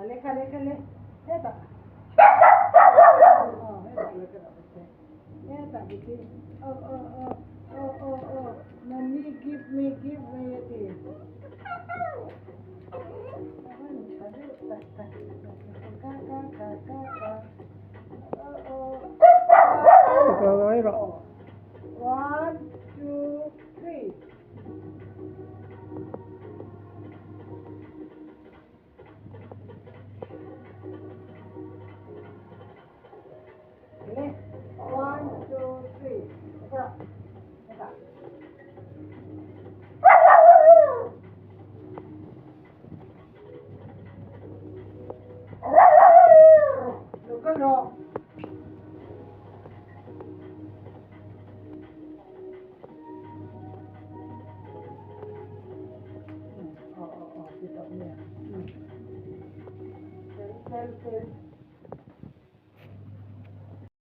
Khale khale khale hetah aw hetah lo ka dah bawk che hetah bawk hi aw aw aw aw aw aw mummy give me give me a ti tha deuh tak tak ka ka ka ka ka aw aw one two three. One, two, three. Aw aw aw ti tawh mai a. Fel fel fel.